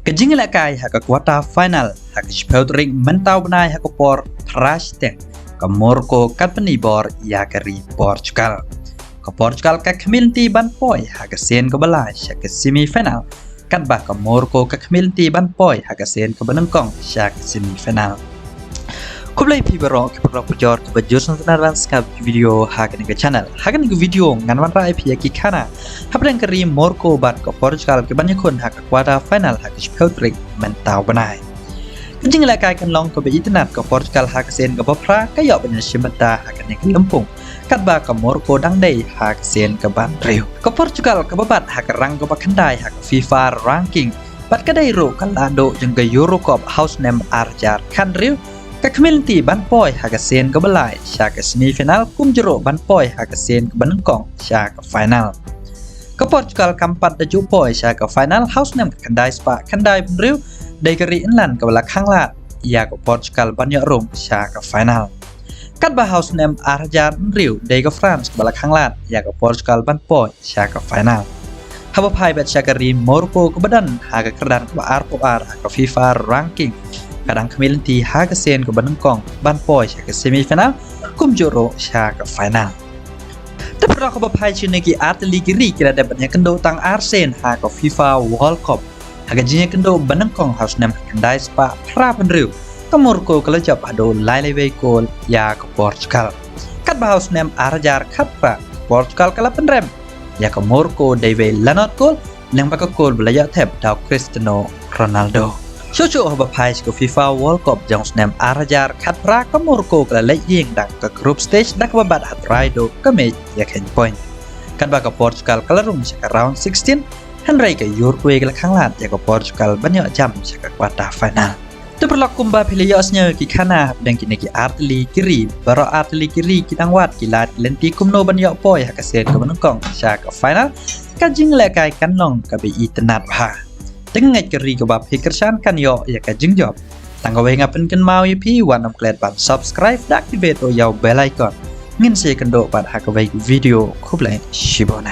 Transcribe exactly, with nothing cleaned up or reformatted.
Ka jingïalehkai ha ka quarter final ha ka shiphew tarik mynta u bnai ha ka por phra shiteng, ka Morocco kan pyni bor ïa ka ri Portugal. Ka Portugal ka khmih lynti ban poi ha ka sien kaba lai sha ka semi final, katba ka Morocco ka khmih lynti ban poi ha ka sien kaba nyngkong sha ka semi final. Khublei phi baroh ki paralok bajor kiba ju sngewtynnat ban sngap ki video ha kane ka channel. Ha kane ka video ngan wanrah ïa phi ïa ki khana hapdeng ka ri Morocco bad ka Portugal kiban ïakhun ha ka quarter final ha ka shiphew tarik mynta u bnai. Ka jingïalehkai kan long kaba itynnat, ka Portugal ha ka sien kaba phra ka ïoh ban ïashim bynta ha kane ka lympung, katba ka Morocco dang dei ha ka sien kaba hynriew. Ka Portugal kaba bat ha ka rank kaba khyndai ha ka FIFA ranking bad ka dei ruh ka lahduh jong ka Euro Cup ha u snem ar hajar khathynriew, ka khmih lynti ban poi ha ka sien kaba lai sha ka semi final, kumjuh ruh ban poi ha ka sien kaba nyngkong sha ka final. Ka Portugal kam pat da ju poi sha ka final ha u snem ka khyndai spah khyndai phew hynriew, dei ka ri England kaba la khanglad ïa ka Portugal ban ïoh rung sha ka final. Katba ha u snem ar hajar hynriew dei ka France kaba la khanglad ïa ka Portugal ban poi sha ka final. Haba phai beit sha ka ri Morocco kaba don ha ka kyrdan kaba arphew ar ha ka FIFA ranking, ka dang khmih lynti ha ka sien kaba nyngkong ban poi sha ka semi final, kumjuh ruh sha ka final. Te paralok, haba phai sha kine ki artylli ki ri, ki la dep ban ïakynduh tang ar sien ha ka FIFA World Cup. Ha ka jingïakynduh ba nyngkong ha u snem khyndai spah phra phew hynriew, ka Morocco ka la jop haduh lai lai wei kol ïa ka Portugal. Katba ha u snem ar hajar khatphra, ka Portugal ka la pynrem ïa ka Morocco da wei la nod kol, lyngba ka kol ba la ïoh thep da u Cristiano Ronaldo. Shuh shuh haba phai sha ka FIFA World Cup jong u snem ar hajar khatphra, ka Morocco ka la leit ïeng da ka group stage da kaba bat ha trai duh ka mej ïa khein point. Katba ka Portugal ka la rung sha ka round sixteen, hynrei ka Uruguay ka la khanglad ïa ka Portugal ban ïoh jam sha ka quarter final. Te paralok, kumba phi la ïohsngew ïa ki khana hapdeng kine ki artylli ki ri, baroh artylli ki ri ki dang wad ki lad ki lynti kumno ban ïoh poi ha ka sien kaba nyngkong sha ka final. Ka jingïalehkai kan long kaba itynnat bha. Te nga ngeit ka ri kaba phi kyrshan kan ïoh ïa ka jingjop. Tang kawei nga pynkynmaw ïa phi, wat nym klet ban subscribe da activate ruh ïa u bell icon. Ngin sa ïakynduh pat ha kawei ka video. Khublei shibun.